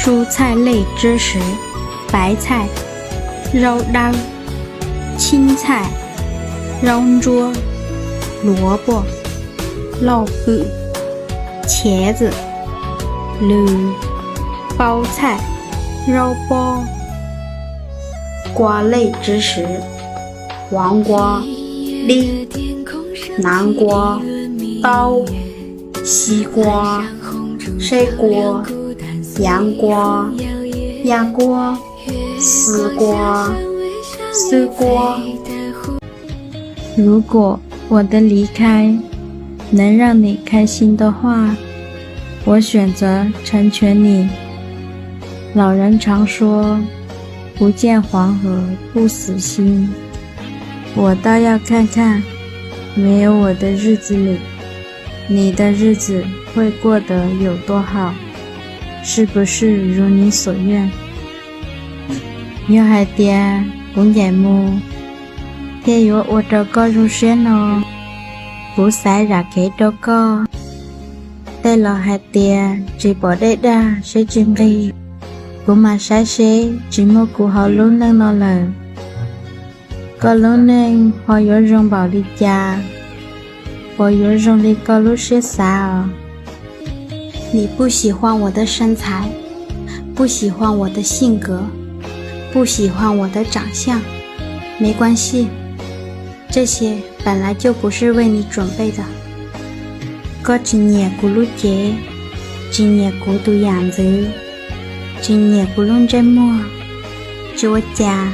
蔬菜类知识：白菜、 zaub dawb, 青菜, zaub ntsuab, 萝卜, lauj hwm, 茄子, lws, 包菜, zaub pob. 瓜类知识：黄瓜、 dib, 南瓜、 tau, 西瓜, 水果, 洋瓜, 压瓜, 丝瓜, 丝瓜. 如果我的离开能让你开心的话，我选择成全你。老人常说，不见黄河不死心，我倒要看看，没有我的日子里，你的日子会过得有多好，是不是如你所愿？ Yog hais tias kuv ncaim mus thiaj yuav ua rau koj zoo siab no, kuv xaiv zam kev rau koj. Tej laus hais tias tsis pom dej dag siab tsis nqig, kuv mas saib seb tsis muaj kuv hauv lub neej no lawm, koj lub neej ho yuav zoo npaum li cas, puas yuav zoo li koj lub siab xav os? 你不喜欢我的身材，不喜欢我的性格，不喜欢我的长相，没关系，这些本来就不是为你准备的。Koj tsis nyiam kuv lub cev, tsis nyiam kuv tus yam ntxwv, tsis nyiam kuv lub ntsej muag, tsis ua cas,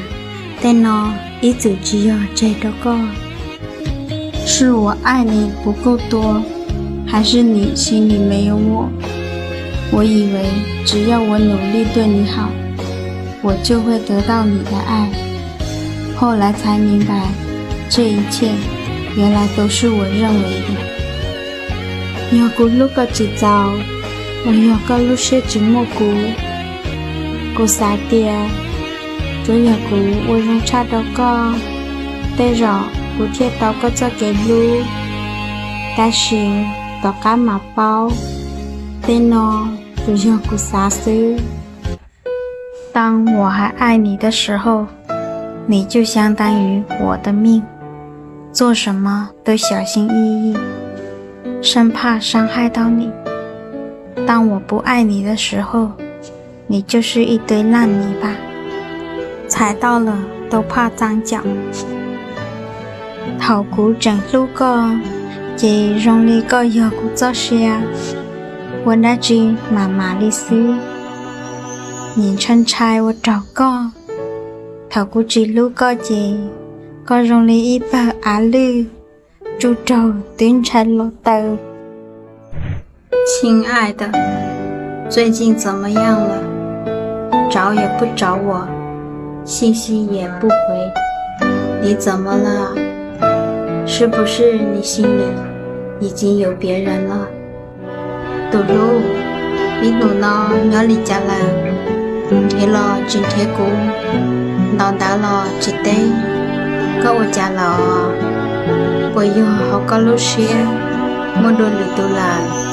tej no ib txwm tsis yog tseg rau koj. 是我爱你不够多，还是你心里没有我？我以为只要我努力对你好，我就会得到你的爱。后来才明白，这一切原来都是我认为的。Yog kuv hlub koj tsis txaus, los yog koj lub siab tsis muaj kuv? Kuv xav tias tsuav yog kuv ua zoo tshaj rau koj, tej zaum kuv thiaj tau koj txoj kev hlub. Tab sis tom qab mam paub, tej no tsuas yog kuv xav xwb. 当我还爱你的时候，你就相当于我的命，做什么都小心翼翼，生怕伤害到你。当我不爱你的时候，你就是一堆烂泥巴，踩到了都怕脏脚。 Thaum kuv tseem hlub koj, ces zoo li koj yog kuv txoj sia, ua dab tsi mam mam li xwb. Nim ntshai ntshai ua raug koj. Thaum kuv tsis hlub koj ces, koj zoo li ib pawg av lwj, tsuj raug twb ntshai los taw. 亲爱的，最近怎么样了？找也不找我，信息也不回，你怎么了？是不是你心里已经有别人了？ Tus hlub, ib ntus no nyob li cas lawm? Nrhiav los tsis nrhiav kuv, ntaus ntawv los tsis teb, koj ua cas lawm? Puas yog hauv koj lub siab muaj dua lwm tus lawm?